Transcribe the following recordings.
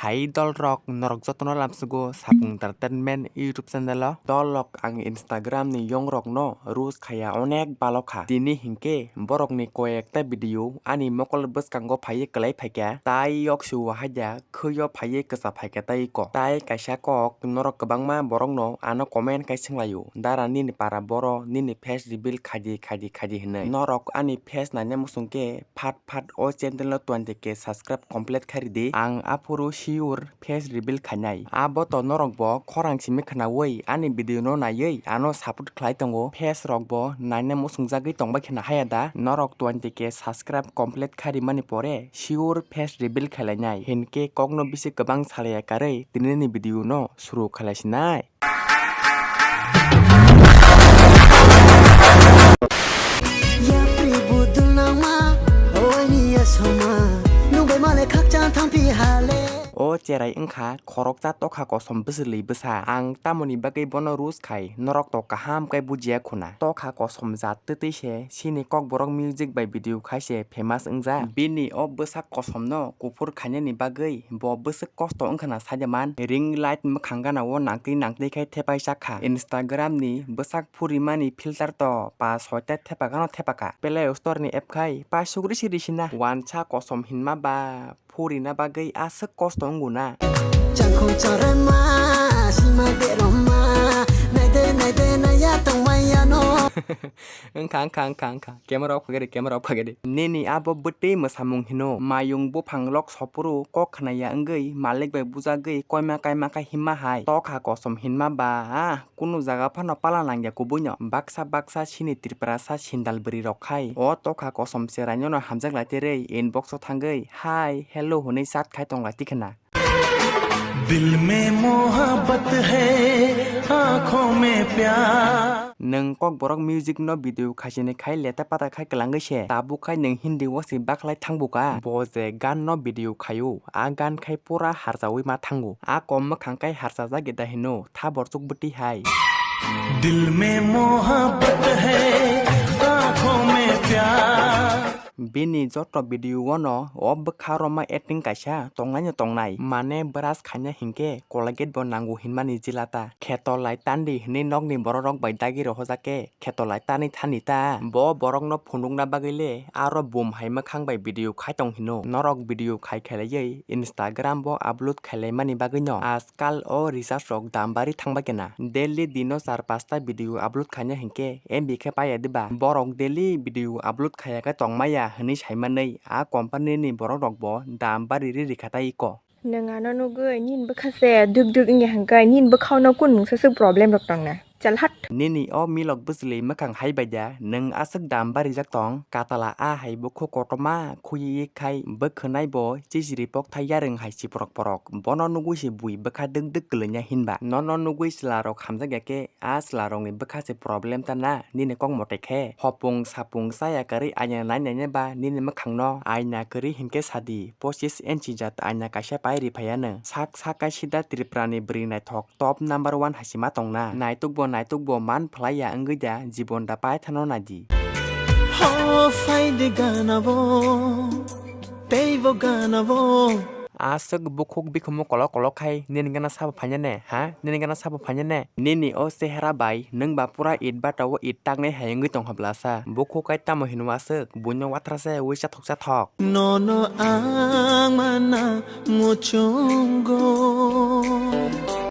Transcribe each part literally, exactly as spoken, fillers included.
Idol rok norok jotono lamsugo Sapung Entertainment YouTube channel o. Dol rok ang Instagram ni yong rok no roast khaya onek balok kha. Tini hinkhe borok ni koi ekta video ani mokol bwskango phaiwi kwlai phaikha. Tai yok su o haida khwi o phaiwi kwsa phaikha tai kok. Tai kaisa kok norok kwbangma borok no ano comment khai swnglaio. Dara nini para boro nini face reveal khaidi khaidi khaidi hinwi. Norok ani face naina muchung khe phat phat o channel no twenty K subscribe complete khairidi. Ang aphuru sure face reveal khainai. Abo to norok bo khorang simi khwnaui ani video no naiwi ano support khlai tongo. Face rok bo naina muchungjagwi tongbai khwna haya da. Norok twenty K subscribe complete kharimani pore sure face reveal khailainai. Hinkhe kokno bisi kwbang salaya karwi tinini video no suru khailaisinai. Yapri budul nangma, oini yasoma, nungbai male khakchang thangpi hale. O cherai wngkha khoroksa tokha kosom bwswlwi bwsa. Ang tamoni bagwi bono roast khai, norok to kaham khe bujiya khuna. Tokha kosom jat twtwi se, sini kokborok music bai video khai se famous wngjak. Bini o bwsak kosom no kuphur khainani bagwi bo bwswk kosto wngkhana sajaman. Ring light mwkhang gana o nangtwi nangtwi khai thepai chakha. Instagram ni bwsak phurimani filter to pa soita thepagano thepaka. Play Store ni app khai pa sugri siri sina. Wansa kosom hinma ba phurina bagwi aswk kosto wnguna. Changkhung chorema, sima deroma, naide naide naya tongmaya no. Wngkha, wngkha, wngkha, wngkha. Camera off khaigadi, camera off khaigadi. Nini abo bwtwi mwsamung hino, mayung buphang lok sopuru kok khnaya wngwi malik bai bujagwi koima kaima khe himma hai. Tokha kosom hinma ba, ah, kunu jaga phano pala nangya kubuino. Baksa baksa sini Tripura sa sindal bwrwi rok khai. O tokha kosom cherai no hamjak lai terwi inbox o thangwi hai hello hwnwi chat khai tong lai tikhna. दिल में मोहब्बत है, आंखों में प्यार। Nwng kokborok music no video khaisini khai leta pata khai kwlangwi se. Tabuk khai nwng Hindi o se bakhlai thangbuka. Bo je gan no video khaio, a gan khai pura harjaui ma thango. A kom mwkhang khai harchajak da hino, thabor chuk bwtwi hai. दिल में मोहब्बत है, आंखों में प्यार। Bini joto video o no o bwkha roma acting kaisa tongnai no tongnai. Mane brush khaina hinkhe Colgate bo nango hinmani jilata. Kheto lai tandi hinwi nokni borok rok bai dagi rohojak khe kheto lai tani thani ta. Bo borok no phunukna bagwi le aro bum hai mwkhang bai video khai tong hino. Norok video khai khelaiwi Instagram bo upload khailaimani bagwi no. Kal o recharge rok dam bari thangbai kena. Daily dino char pasta video upload khaina hinkhe M B khe paiya diba? Borok daily video upload khaya khe tongmaya hwnwi saimanwi a company ni borok rok bo dam bari ri rikha tai iko. Nwng ano nugwi nini bwkha se duk duk wngya hwnkhe nini bwkhao no kun mungsa swk problem rok tongna. Chal hat. Nini o milok bwchwlwi mwkhang hai bai da, nwng aswk dam barijak tong, katala a hai bukhuk kotorma khuiwi khai bwkhwnai bo chichiri pokthai yarwng hai chiporok porok. Bono nugwi se bui bwkha dwk dwk kwlwnya hinba. Nono nugwi chwla rok hamjak ya khe a chwla rokni bwkha se problem ta na nini kok mote khe. Hopung sapung chaya kwrwi aina nai naina ba nini mwkhang no aina kwrwi hinkhe sadi. Pochis inchi jat aina kaisa pai ri phaiya nwng. Sak sak kai sida Tripura ni bwrwi naithok top number one hai se ma tongna. Naituk bo naituk bo man phlai ya wngwi da jibon da pai thano naidi. Ho phai de gana bo, tei bo gana bo. Aswk bukhuk bikhumu kolok kolok khai nini gana sabo phainane, ha? Nini gana sabo phainane? Nini o chehra bai nwng ba pura it bata o it taknai hai wngwi tongkha blasa. Bukhuk kai tamo hino aswk, buino wathra se ui chathok chathok. Nono ang mana muchungo.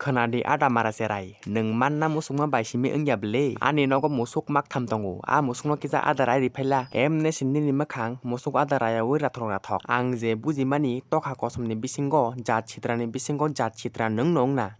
Khwnadi ada mara cherai, nwng manna musukma bai simi wngya bwle? Ani nogo musuk maktham tongo, a musukno kisa ada rai ri phaila. Emne se nini mwkhang musuk ada raya ui rathok rathok. Ang je bujimani tokha kosomni bisingo jat sitrani bisingo jat sitra nwng no wngna.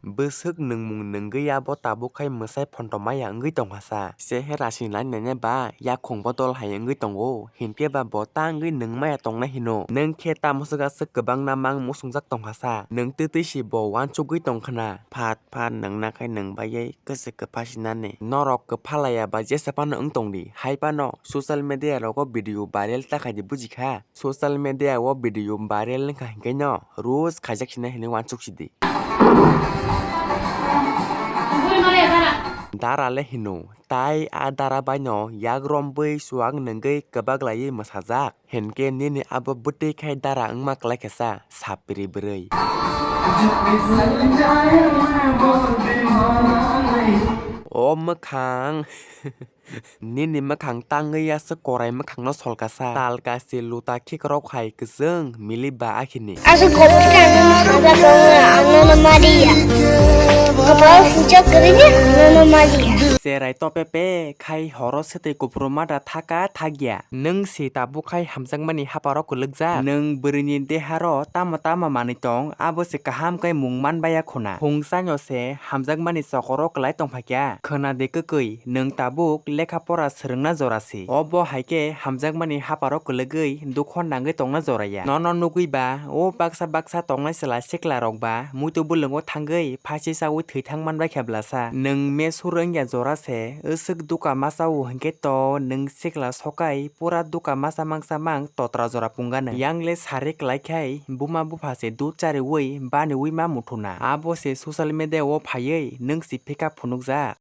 Bwswk nwngmung nwngwi abo tabuk khai mwsai phonto maya wngwi tongkha sa. Chehera se nai naina ba yakhung bodol hai wngwi tongo. Hinkhe ba bo ta wngwi nwng maya tongnai hino. Nwng khe tamo swk aswk kwbangna mang musungjak tongkha sa. Nwng twtwi se bo uansugwi tongkhwna. Phat phat nwngna khai nwng baiwi kwchwk kwpha sinani. Norok kwpha laiya ba jesa phano wng tongdi. Hai phano social media rogo video viral ta khaidi bujikha. Social media o video viral wngkha hinkhe no roast khaijak sinai hinwi uansuk sidi. Dara le hino, tai a dara baino yak rombwi chuak nungwi kwbak laiwi mwsajak. Hinkhe nini abo bwtwi khai dara wngma kwlai khe sa, sapri bwrwi. O mwkhang. Nini mwkhang tangwi aswk korai mwkhangno solkasa. Tal kasi luta khikrok hai kwchwng milip ba akhini. Aswk khoroksa ang nono hamjak tongo, ang nono maliya. Kwpal swijak kwrwini ang nono maliya. Cherai topepe khai horo swtwi kuphuru mada thaka thakya. Nwng se tabuk khai hamjakmani haparo kwlwkjak. Nwng bwrwini deharo tamo tamo manwi tong, abo se kaham khe mung manbaya khuna. Phungsaino se hamjakmani chokoro kwlai tongphaikha. Khwnadi kwkwi, nwng tabuk lekha pora swrwngna jora se. Obo hai khe hamjakmani haparo kwlwgwi dukho nangwi tongna joraya. Nono nugwi ba, o baksa baksa tongnai chwla siklarok ba muitu bwlwngo thangwi phaisi chaui thwi thang manbai khe blasa. Nwng mesur wngya jora se, wswk duka masa o hinkhe to nwng sikla sokai pura duka masa mangsa mang totra jora pungano. Yang le sari kwlai khai buma bupha se dud chariui baniui ma muthuna. Abo se social media o phaiwi nwng si phika phunukjak.